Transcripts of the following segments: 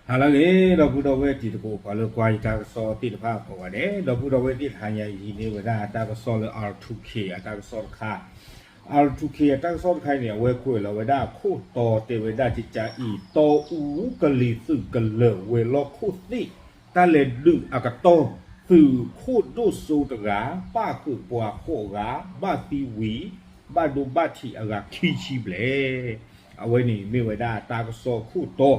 ဟါလၢအဂ့ၤ ဒီပုၢ်ဒီဝဲၢ်တံၤသကိး ပှၤလၢကွၢ်ယတၢ်ကစီၣ်သ့ၣ်တဖၣ်ကိးဂၤဒဲး, ဒီပုၢ်ဒီဝဲၢ်သ့ၣ်တဖၣ်ညါအံၤ ဟံးန့ၢ်ဝဲဒၣ်တၢ်ကစီၣ်လၢ R two K အတၢ်ကစီၣ်တခါ, R two K အတၢ်ကစီၣ်တခါအံၤန့ၣ် အဝဲကွဲးလီၤဝဲဒၣ်အခိၣ်တီတဲဝဲဒၣ်ကကါအံၤ တီအူကလံၤသုးကလၢၤဝဲၤလီၢ်ခိၣ်သ့ၣ် တၢ်လဲၤဒုးအကတီၢ် သုးခိၣ်ဒိၣ်စိတဂၤ ပၣ်ဃုာ်ပှၤဃိးဂၤ ဘၣ်သံဝံၤ ဘၣ်ဒိဘၣ်ထံးအဂၤခံဆံဘျဲၣ်. အဝဲန့ၣ်မ့ၢ်ဝဲဒၣ်တၢ်ကစီၣ်ခိၣ်တီ,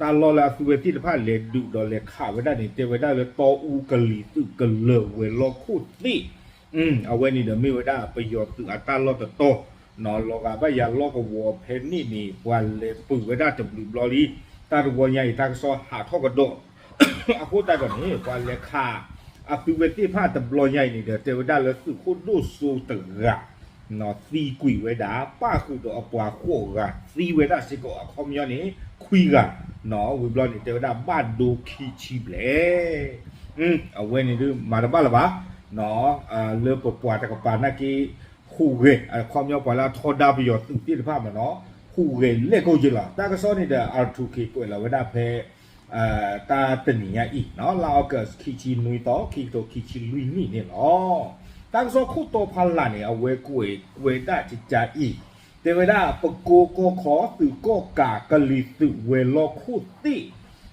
တၢ်လီၢ်လၢအသုဝဲသ့ၣ်တဖၣ်လဲၤဒုးဒီးလဲၤခးဝဲဒၣ်န့ၣ် တဲဝဲဒၣ်လၢတီအူကလံၤသုးကလၢၤဝဲၤလီၢ်ခိၣ်သ့ၣ် အဝဲန့ၣ်ဒီးမ့ၢ်ဝဲဒၣ်ပယီၤသုးအတၢ်လီၢ်တတီၤ, လီၤဂာ်ဘၣ်ယၤလီၢ်ကဝီၤဖဲန့ၣ်န့ၣ် ပှၤလဲၤပုၢ်ဝဲဒၣ်တဘျုးဘျီလံ. တၢ်တဝီညါအံၤတၢ်ကစီၣ်ဟးထီၣ်ကဒီး အဃိသတးဒီးန့ၣ် ပှၤလဲၤခး အသုဝဲသ့ၣ်တဖၣ်တဘျီညါအံၤန့ၣ်ဒီး တဲဝဲဒၣ်လၢသုးခိၣ်ဒိၣ်စိတဂၤ သံကွံာ်ဝဲဒၣ် ပၣ်ဃုာ်ဒီးအပှၤဃိးဂၤသံဝဲဒၣ်စ့ၢ်ကီး အခီပညီန့ၣ် ခွံဂၤ, ဝံၤဘျီန့ၣ် တဲဝဲဒၣ်ဘၣ်ဒိခံဆံဘျဲၣ်. အဝဲန့ၣ်ဒုးမၤတဘၣ်လၢၤဘၣ်, လၢပပှၤတကပၤနာ်က့ ဟူးဂဲၤ အခီပညီပှၤလၢအထီဒါပယီၤသုးသ့ၣ်တဖၣ်မ့ၢ်နီၤ ဟူးဂဲၤလဲၣ်ကိၣ်ယ့လီၤ. တၢ်ကစီၣ်န့ၣ်ဒီး R two K ကွဲးလီၤဝဲဒၣ်ဖဲ တၢ်တနံၤညါအံၤ လါ August ခံဆံနွံသီ ခံကထိခံဆံလွံၢ်နံၣ်န့ၣ်လီၤ. တၢ်ကစီၣ်ခိၣ်တီဖးလၢ်န့ၣ် အဝဲကွဲးဝဲဒၣ်ကကါအံၤ တဲဝဲဒၣ် ပကိကီခီသုးကီၣ်ကးကလံၤသုးဝဲၤလီၢ်ခိၣ်သ့ၣ်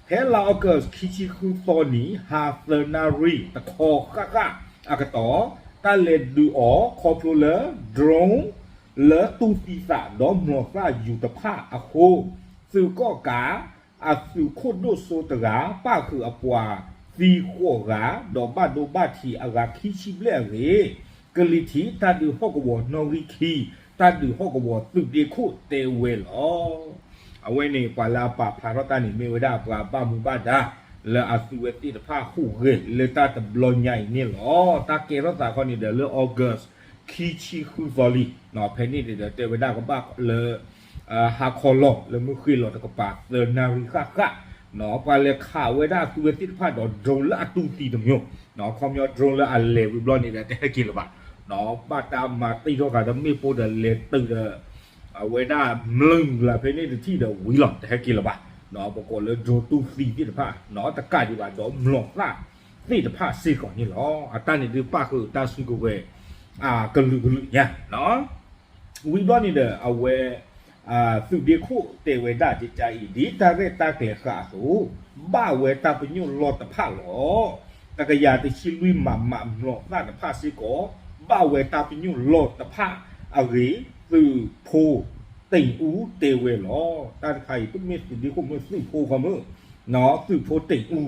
ဖဲလါ August ခံဆံဃုသီနံၤ ဟါသၢနၣ်ရံၣ်တခီဃၣ်ဃၣ်အကတီၢ် တၢ်လဲၤဒုးအီၤခီဖျိလၢ drone လၢတူၢ်သံသးဒီးမျိာ်သၣ်ယူၤတဖၣ်အဃိ သုးကီၣ်ကး အသုးခိၣ်ဒိၣ်စိတဂၤ ပၣ်ဃုာ်အပှၤသံဃိးဂၤ ဒီးဘၣ်ဒိဘၣ်ထံးအဂၤခံဆံဘျဲၣ်အဂ့ၢ် ကလံၤထံးတၢ်ဒုးဟီၣ်ကဝီၤနီၣ်ဂံၢ်ခံ တၢ်ဒုးဟီၣ်ကဝီၤသုးဒ့ခိၣ်တဲဝဲလီၤ. အဝဲန့ၣ် ပှၤလၢအပာ်ဖျါထီၣ်တၢ်န့ၣ် မ့ၢ်ဝဲဒၣ်ပှၤဘၣ်မူဘၣ်ဒါ လၢအသုဝဲသ့ၣ်တဖၣ်ဟူးဂဲၤလၢတၢ်တဘျီညါအံၤန့ၣ်လီၤ. တၢ်ကဲထီၣ်သးခီန့ၣ်ဒီးလၢ August ခံဆံဃုသီလံ, ဖဲန့ၣ်ဒီးတဲဝဲဒၣ်ကဘၣ်လၢ ဟါခီလီၤလၢမုၢ်ဃ့ၢ်လီၤတကပၤ သၢနၣ်ရံၣ်ဃၣ်ဃၣ်, ပှၤလဲၤခးဝဲဒၣ်သုဝဲသ့ၣ်တဖၣ်ဒီး drone လၢအတူၢ်သံတမျိး, ခီပညီ drone လၢအလဲၤဝံၤဘျီန့ၣ်ဒီးတဟဲက့ၤလၢၤဘၣ်, ဘၣ်တၢ်မၤသံထီၣ်ဃာ်ဒီးမ့ၣ်ပိၢ်ဒီးလဲၤတုၤဒီး အဝဲဒၣ်မျၢၢ်မုၢ်လၢ်ဖဲန့ၣ်တထံၣ်ဒီးဝံၤလီၤ တဟဲက့ၤလၢၤဘၣ်, ပကိးလၢ drone တူၢ်သံသ့ၣ်တဖၣ် တကးဒံးဘၣ်ဒီးမျိာ်သၣ်သ့ၣ်တဖၣ်စ့ၢ်ကီးန့ၣ်လီၤ. အတၢ်န့ၣ်ဒုးပၣ်ဃုာ်တၢ်စုကဝဲၤ ကလုာ်ကလုာ်ညါ ဝံၤဘျီန့ၣ်ဒီး အဝဲ သုးဒ့ခိၣ်တဲဝဲဒၣ်ကကါအံၤ ဒ်တၢ်ရဲၣ်တၢ်ကျဲၤဃာ်အသိး ဘၣ်ဝဲတၢ်ပညိၣ်လီၢ်တဖၣ်လီၤ. တကယၤတဆံလွံၢ်မးမး မျိာ်သၣ်တဖၣ်စ့ၢ်ကီး ဘၣ်ဝဲတၢ်ပညိၣ်လီၢ်တဖၣ်အဂ့ၢ် သုးဖိတ့ၢ်အူတဲဝဲလီၤ. တၢ်တခါအံၤ တမ့ၢ်သုးဒ့ခိၣ်မ့ၢ်သုးဖိခီမ့ၢ် သုးဖိတ့ၢ်အူ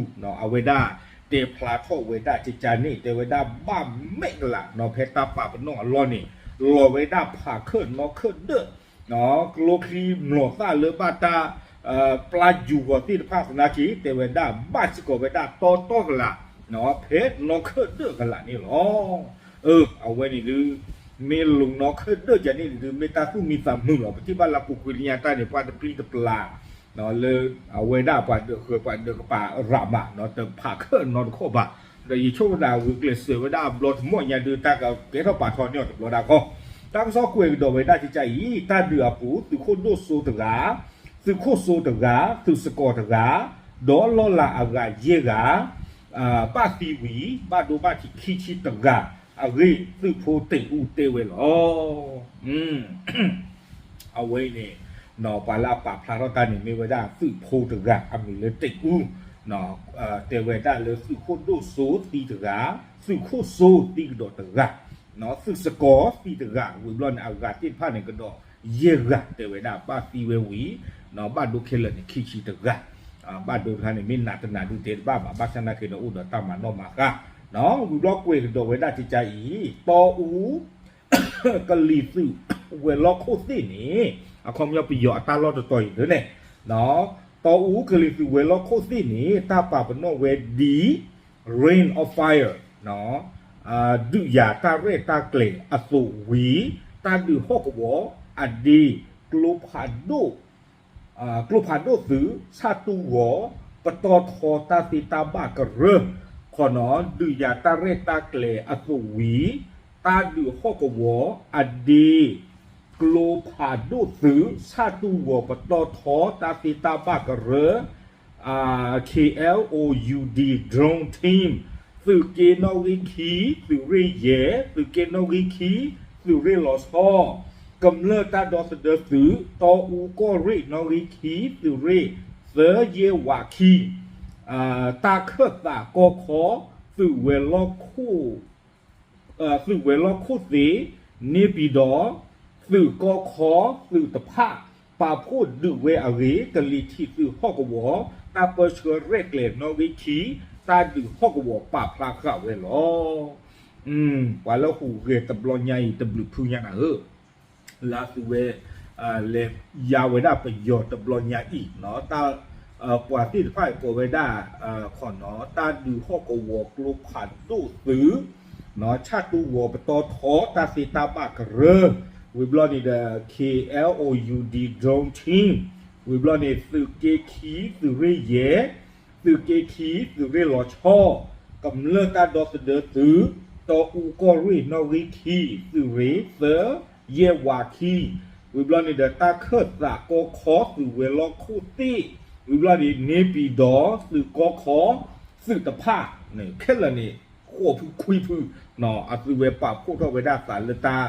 အဝဲဒၣ်တဲဖျါထီၣ်ဝဲဒၣ်ကကါန့ၣ် တဲဝဲဒၣ်ဘၣ်မဲာ်ကလး ဖဲတၢ်ပာ်ပနီၣ်အလီၢ်န့ၣ် လီၤဝဲဒၣ်ဖးခၢၣ်နီၢ်ခၢၣ်ဒၢၣ် ကျိချံမျိာ်သၣ်လၢဘၣ်တၢ် ပျၢ်ယူၤဂီၤသ့ၣ်တဖၣ်သနာ်က့ တဲဝဲဒၣ်ဘၣ်စ့ၢ်ကီးဝဲဒၣ်တီတီကလး ဖဲနီၢ်ခၢၣ်ဒၢၣ်ကလးန့ၣ်လီၤ. အဝဲန့ၣ်ဒုး မ့ၢ်လီၤနီၢ်ခၢၣ်ဒၢၣ်ကန့ၣ်ဒုး မ့ၢ်တၢ်သူၣ်မံသးမုာ်လီၤ. ပထံၣ်ဘၣ်လၢပူၤကွံာ်လၢညါတၢ်န့ၣ် ပှၤတပျံၤတပျါ လၢအဝဲဒၣ်ပှၤဒၢးဃၢၤပှၤဒၢးကပၤရးမး တဖးခၢၣ်နီတခီၣ်ဘၣ်. ဒီးယဆိကမိၣ်သးဂုာ်ကျဲးစၢးဝဲဒၣ်အဘျီတမီၢ်ညါဒုး တၢ်ကကဲထီၣ်ပာ်ထီၣ်န့ၢ်အီၤတဘျီဒၣ်ခီ. တၢ်ကစီၣ်ကွဲးကဒီးဝဲဒၣ်ကကါအံၤ တၢ်ဒုးအပူၤ သုးခိၣ်ဒိၣ်စိတဂၤ, သုးခိၣ်စိတဂၤ, သုးစကီၤတဂၤ, ဒီးလီၢ်လၤအဂၤယဲၢ်ဂၤ ဘၣ်သံဝံၤ ဘၣ်ဒိဘၣ်ထံးခံဆံတဂၤအဂ့ၢ် သုးဖိတ့ၢ်အူတဲဝဲလီၤ. အဝဲအံၤန့ၣ် ပှၤလၢအပာ်ဖျါထီၣ်တၢ်န့ၣ် မ့ၢ်ဝဲဒၣ်သုးဖိတဂၤ အမံၤလၢတ့ၢ်အူ တဲဝဲဒၣ်လၢသုးခိၣ်ဒိၣ်စိသံတဂၤ, သုးခိၣ်စိသံကဒီးတဂၤ, သုးစကီၤသံတဂၤ ဝံၤဘျီန့ၣ် အဂၤသ့ၣ်တဖၣ်န့ၣ်ကဒီး ယဲၢ်ဂၤ တဲဝဲဒၣ်ဘၣ်သံဝဲဝံၤ ဘၣ်ဒိခဲလၢာ်န့ၣ် ခံဆံတဂၤ, ဘၣ်ဒိတခါန့ၣ် မ့ၢ်နးတနးဒုးတဲတဘၣ်ဘၣ် ဘၣ်ဆၣ်သနာ်က့ဒီးအိၣ်ဒီးတၢ်မၤနီၣ်မၤဃါ, ဝံၤဘျီကွဲးကဒီးဝဲဒၣ်ကကါအံၤ တီအူ ကလံၤသုးဝဲၤလီၢ်ခိၣ်သ့ၣ်န့ၣ် အခီပညီပယီၤအတၢ်လီၢ်တတီၤအံၤဒ်န့ၣ်, တီအူကလံၤသုးဝဲၤလီၢ်ခိၣ်သ့ၣ်န့ၣ် တၢ်ပာ်ပနီၣ်ဝဲဒ် Ring of Fire ဒုးယၤတၢ်ရဲၣ်တၢ်ကျဲၤအသိးဝံၤ တၢ်ဒုးဟီၣ်ကဝီၤအဒ့ ကျိဖးဒိၣ် ကျိဖးဒိၣ်သုး ဆၣ်တူၢ်ဂီၤ ပတီၢ်ထီတၢ်သ့တၢ်ဘၣ်ကရၢ ခီနီၤ ဒုးယၤတၢ်ရဲၣ်တၢ်ကျဲၤအသိးဝံၤ တၢ်ဒုးဟီၣ်ကဝီၤအဒ့ ကျိဖးဒိၣ်သုး ဆၣ်တူၢ်ဂီၤပတီၢ်ထီတၢ်သ့တၢ်ဘၣ်ကရၢ K L O U D drone team သုးက့နီၣ်ဂံၢ်ခံ သုးရ့ၣ်ယဲၢ် သုးက့နီၣ်ဂံၢ်ခံ သုးရ့ၣ်လီၤဆီ ကမျၢၢ်တၢ်ဒီသဒၢသုး တီအူကီၢ်ရ့ၣ်နီၣ်ဂံၢ်ခံ သုးရ့ၣ်သၢယဲၢ်ဝးခံ တၢ်ခၢၣ်သးကီခီ သုးဝဲၤလီၢ်ခိၣ် သုးဝဲၤလီၢ်ခိၣ်သ့ၣ် န့ၢ်ပံၤဒီး သုးကီၢ်ခီ သုးတဖၣ် ပာ်ဖှိၣ်ဒုးဝဲအဂ့ၢ် ကလံၤထံးသုးဟီၣ်ကဝီၤ တၢ်ပၢဆှၢရဲၣ်ကျဲၤနီၣ်ဂံၢ်ခံ တၢ်ဒုးဟီၣ်ကဝီၤပာ်ဖျါဃာ်ဝဲလီၤ. ပှၤလၢဟူးဂဲၤတဘျီညါအံၤ တဘျုးဖုညါနၤဧၢ လၢသုဝဲ လဲၤယါဝဲဒၣ်ပယီၤတဘျီညါအံၤ တၢ် ပှၤသ့ၣ်တဖၣ်ကိးဝဲဒၣ် ခီနီၤ တၢ်ဒုးဟီၣ်ကဝီၤကျိဖးဒိၣ်သုး ဆၣ်တူဝီၤပတီၢ်ထီ တၢ်သ့တၢ်ဘၣ်ကရၢ ဝံၤဘျီန့ၣ်ဒီး K L O U D drone team ဝံၤဘျီန့ၣ် သုးက့ခံ သုးရ့ၣ်ယဲၢ် သုးက့ခံ သုးရ့ၣ်လီၤဆီ ကမျၢၢ်တၢ်ဒီသဒၢသုး တီအူကီၢ်ရ့ၣ်နီၣ်ဂံၢ်ခံ သုးရ့ၣ်သၢ ယဲၢ်ဝးခံ ဝံၤဘျီန့ၣ်ဒီး တၢ်ခၢၣ်သးကီခီ သုးဝဲၤလီၢ်ခိၣ်သ့ၣ် ဝံၤဘျီန့ၣ် န့ၢ်ပံၤဒီး သုးကီၢ်ခီ သုးတဖၣ် ခဲလၢာ်န့ၣ် ဃိးဖုခွံဖု အသုဝဲပာ်ဖှိၣ်ထီၣ်ဝဲဒၣ်သးလၢတၢ်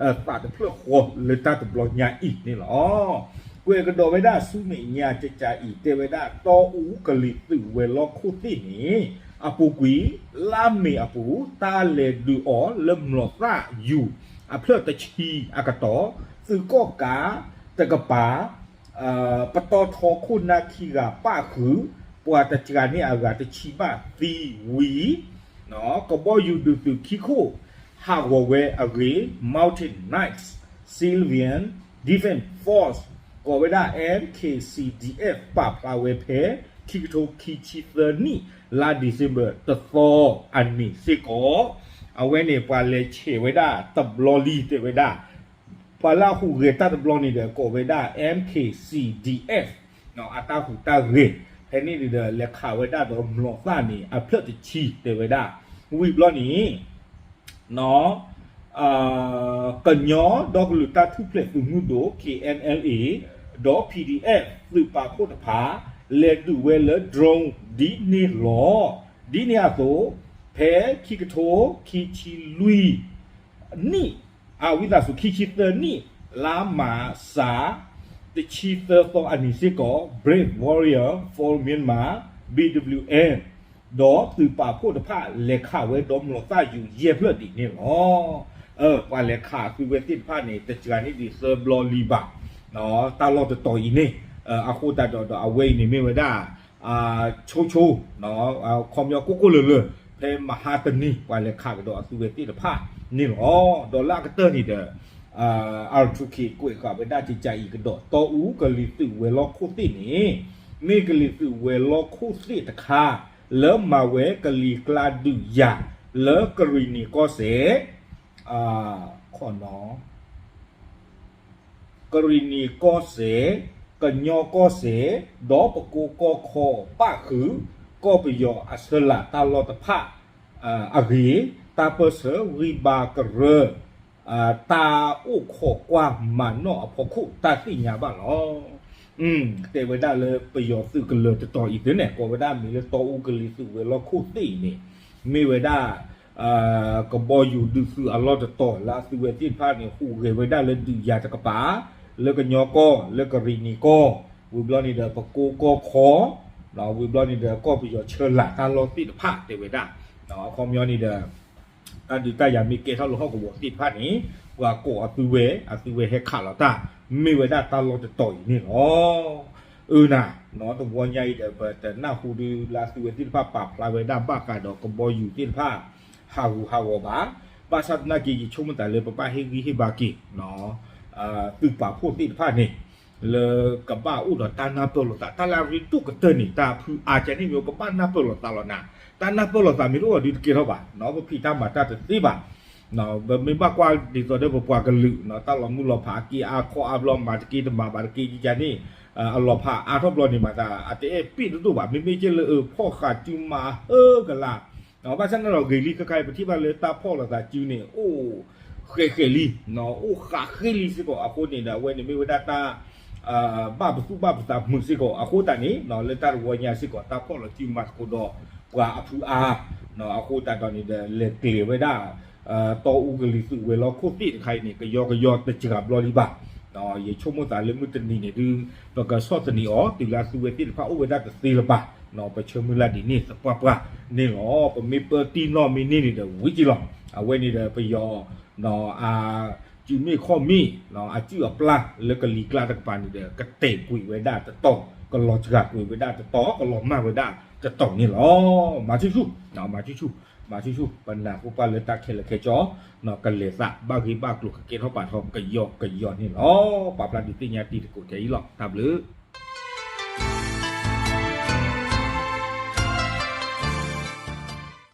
သးတဖျၢၣ်ဃီလၢတၢ်တဘျီညါအံၤန့ၣ်လီၤ. ကွဲးကဒီးဝဲဒၣ်ဆူမဲာ်ညါကကးအံၤ တဲဝဲဒၣ် တီအူကလံၤသုးဝဲၤလီၢ်ခိၣ်သ့ၣ်န့ၣ် အပူၤကွံာ် လါမ့ၤအပူၤ တၢ်လဲၤဒုးအီၤလၢမျိာ်သၣ်ယူၤ အဖျၢၣ်တဆံအကတီၢ် သုးကီၣ်ကးတကပၤ ပတီၢ်ထီခိၣ်နၢ်ခံဂၤပၣ်ဃုာ် ပှၤတစှၤန့ၢ်အဂၤတဆံဘၣ်သံဝံၤ ကဘီယူၤဒုးသုးခံခိၣ် ဟးဂီၤဝဲအဂ့ၢ် Mountain Knights Civilian Defense Force ကိးဝဲဒၣ် M K C D F ပာ်ဖျါဝဲဖဲ ခံကထိခံဆံသၢနံၣ် လါ December တသီအနံၤစ့ၢ်ကီး အဝဲန့ၣ်ပှၤလဲၤဆဲးဝဲဒၣ်တဘျီလံ တဲဝဲဒၣ် ပှၤလၢအဟူးဂဲၤတၢ်တဘျီန့ၣ်ဒီး ကိးဝဲဒၣ် M K C D F အတၢ်ဟူးတၢ်ဂဲၤ ဖဲန့ၣ်န့ၣ်ဒီး လဲၤခးဝဲဒၣ်ဒီးမျိာ်သၣ်န့ၣ် အဖျၢၣ်တဆံတဲဝဲဒၣ် ဝံၤဘျီန့ၣ် ကညီဒီကလုာ်တၢ်ထူၣ်ဖျဲးသုးမုၢ်ဒိၣ် K N L A ဒီး P D F သုးပာ်ဖှိၣ်တဖၣ် လဲၤဒုးဝဲလၢ drone ဒ်န့ၣ်လီၤ. ဒ်န့ၣ်အသိး ဖဲခံကထိခံဆံလွံၢ် နံၣ် အဝံသးစူၤ ခံဆံသၢနံၣ် လါမၢ်ၡး တဆံသၢသီအနံၤစ့ၢ်ကီး Brave Warrior for Myanmar B W M ဒီးသုးပာ်ဖှိၣ်တဖၣ် လဲၤခးဝဲဒီးမျိာ်သၣ်ယူၤယဲၢ်ဖျၢၣ်ဒ်န့ၣ်လီၤ. ပှၤလဲၤခးသုဝဲသ့ၣ်တဖၣ်န့ၣ် တစှၤန့ၢ်ဒံးသၢဘျီလံဘၣ် တၢ်လီၢ်တတီၤအံၤန့ၣ် အဃိသတးဒီး ဒီးအဝဲအံၤန့ၣ်မ့ၢ်ဝဲဒၣ် ဆိဆိ ခီပညီကိၢ်ကိၢ်လၢၤလၢၤ ဖဲမဟါတနံၤ ပှၤလဲၤခးကဒီးအသုဝဲသ့ၣ်တဖၣ်န့ၣ်လီၤ. ဒီးလၢအကတၢၢ်န့ၣ်ဒီး R two K ကွဲးဃာ်ဝဲဒၣ်ကကးအံၤကဒီး တီအူကလံၤသုးဝဲၤလီၢ်ခိၣ်သ့ၣ်န့ၣ် မ့ၢ်ကလံၤသုးဝဲၤလီၢ်ခိၣ်သ့ၣ်တခါ လၢမၤဝဲကလံၤကျါဒုးယၤ လၢကရံၣ်နံၤကီၢ်စဲၣ် ခီနီၤ ကရံၣ်နံၤကီၢ်စဲၣ်, ကညီကီၢ်စဲၣ်, ဒီးပကိကီၢ်ခီပၣ်ဃုာ် ကီၢ်ပယီၤအဆၢလၤတၢ်လီၢ်တဖၣ်အဂ့ၢ် တၢ်ပၢၢ်ဆၢဂံၢ်ဘါကရၢ တၢ်အိၣ်ခိးကွၢ်မၤနီၣ်အဖီခိၣ်တၢ်သ့ၣ်ညါဘၣ်လီၤ. တဲဝဲဒၣ်လၢပယီၤသုးကလၢၤတတီၤအံၤသ့ၣ်န့ၣ် ကိးဝဲဒၣ်မံၤလၢတီအူကလံၤသုးဝဲၤလီၢ်ခိၣ်သ့ၣ်အံၤန့ၣ် မ့ၢ်ဝဲဒၣ် ကဘီယူၤဒုးသုးအလီၢ်တတီၤလၢအသုဝဲသ့ၣ်တဖၣ်န့ၣ် ဟူးဂဲၤဝဲဒၣ်လၢဒုးယၤတကပၤ လၢကညီကီၢ် လၢကရံၣ်နံၤကီၢ် ဝံၤဘျီန့ၣ်ဒီးပကိကီၢ်ခီ ဝံၤဘျီန့ၣ်ဒီးကီၢ်ပယီၤဆၢလၤတၢ်လီၢ်သ့ၣ်တဖၣ်တဲဝဲဒၣ် အခီပညီန့ၣ်ဒီး တၢ်ဒုးတၢ်ယၤမ့ၢ်ကဲထီၣ်လၢဟီၣ်ကဝီၤသ့ၣ်တဖၣ်န့ၣ် ပှၤကိးအသုဝဲ အသုဝဲဟဲခးလီၤတၢ် မ့ၢ်ဝဲဒၣ်တၢ်လီၢ်တတီၤအံၤန့ၣ်လီၤ. အၢနၤ တဝီညါအံၤဒီး ပတနၢ်ဟူဒုးလၢအသုဝဲသ့ၣ်တဖၣ်ပာ်ဖျါဝဲဒၣ်ဘၣ်ဃးဒီးကဘီယူၤသ့ၣ်တဖၣ် ဟးဂူာ်ဟးဂီၤဘၣ်. ဘၣ်ဆၣ်သနာ်က့ ယဆိကမိၣ်သးလၢပဘၣ်ဟ့ၣ်ဂံၢ်ဟ့ၣ်ဘါက့ၤ သုးပာ်ဖှိၣ်သ့ၣ်တဖၣ်န့ၣ် လၢကဘၣ်အိၣ်ဒီးတၢ်နၢ်ပၢၢ်လိာ်သး တၢ်လၢအရ့ဒိၣ်ကတၢၢ်န့ၣ် တၢ်ဖုအါကဲန့ၣ်မ့ၢ်ကဘၣ်နၢ်ပၢၢ်လိာ်သးလီၤနၤ. တၢ်နၢ်ပၢၢ်လိာ်သးမ့ၢ်တအိၣ်ဒီးတကဲထီၣ်ဘၣ် ပဖံးတၢ်မၤတၢ်တသ့ဘၣ်. ပမ့ၢ်ဘၣ်ကွၢ်ဒ်သိးဒီးပပှၤကလုာ် တၢ်လီၤမုၢ်လီၤဖးအက့အါခီအါဘျီမၤတက့တမၤဘၣ်တက့ ယကန့ၣ် အလီၤဖးအါထီၣ်ဘျီန့ၣ်မၤသး အတအဲၣ်ပ့ၣ်တဒိၣ်ဘၣ် မ့မ့ၢ်ကဲလၢအဖီၣ်ဃာ်စုမၤဟၢကလာ် ဘၣ်ဆၣ်န့ၣ်လီၤဂ့ၤလံ ခဲခါအံၤ ပထံၣ်ဘၣ်လၢတၢ်ဖီၣ်လိာ်သးစုန့ၣ် အိၣ်ဃဲးဃဲးလံ အိၣ်ဃးဃ့လံစ့ၢ်ကီး အဃိန့ၣ်ဒီး အဝဲန့ၣ်မ့ၢ်ဝဲဒၣ်တၢ် ဘၣ်ပသူၣ်ဘၣ်ပသးမုာ်စ့ၢ်ကီး အဃိသတးန့ၣ် လၢတၢ်တဝီညါစ့ၢ်ကီး တၢ်ဖီၣ်လီၤစုမၤသကိးဒီးပှၤအဖုအါ အဃိသတးဒီးန့ၣ်ဒီး လဲၤကျဲၤဝဲဒၣ် တီအူကလံၤသုးဝဲၤလီၢ်ခိၣ်သ့ၣ်တခါအံၤန့ၣ် ကယီကယီတစှၤဘျီလံဘၣ်. ယဆိကမိၣ်သးလၢမုၢ်တနံၤန့ၣ်ဒုး ပကဆီၣ်သနံးအီၤ တုၤလၢအသုဝဲသ့ၣ်တဖၣ်အိၣ်ဝဲဒၣ်တသ့လၢၤဘၣ်. ပဆၢမုၢ်လၢ်ဒ်န့ၣ်သပှၢ်ပှၢ်န့ၣ်လီၤ. ပမ့ၢ်ပၢတံၢ်နီၣ်မ့ၢ်န့ၢ်န့ၣ်ဒီး ဝံၤကံလီၤ. အဝဲန့ၣ်ဒီးပယီၤ အစုမ့ၢ်ခီၣ်မ့ၢ် အစုအပျၢ်လၢကလံၤကျါတကပၤန့ၣ်ဒီး ကတဲာ်ကွံာ်ဝဲဒၣ်တတီၤ, ကလီၤစှၤကွံာ်ဝဲဒၣ်တတီၤ, ကလီၤမၢ်ဝဲဒၣ်တတီၤန့ၣ်လီၤ. မၤဆူၣ်ဆူၣ်, မၤဆူၣ်ဆူၣ်, ပနၢ်ဟူပှၢ်လၢတၢ်ခဲလၢာ်ခဲဆ့ ကလဲၤသးဘၣ်ဂ့ၢ်ဘၣ်ကျိၤ ကကဲထီၣ်ပာ်ထီၣ်ကယီကယီန့ၣ်လီၤ. ပာ်ဖျါဒုးသ့ၣ်ညါတံၤသကိးထဲအံၤလီၤ. တၢ်ဘျုး